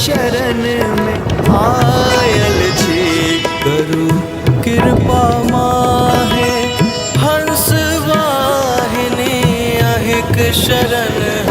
शरणमे आयल छी। करू कृपा माहे हंस वाहिनी, अहिक शरण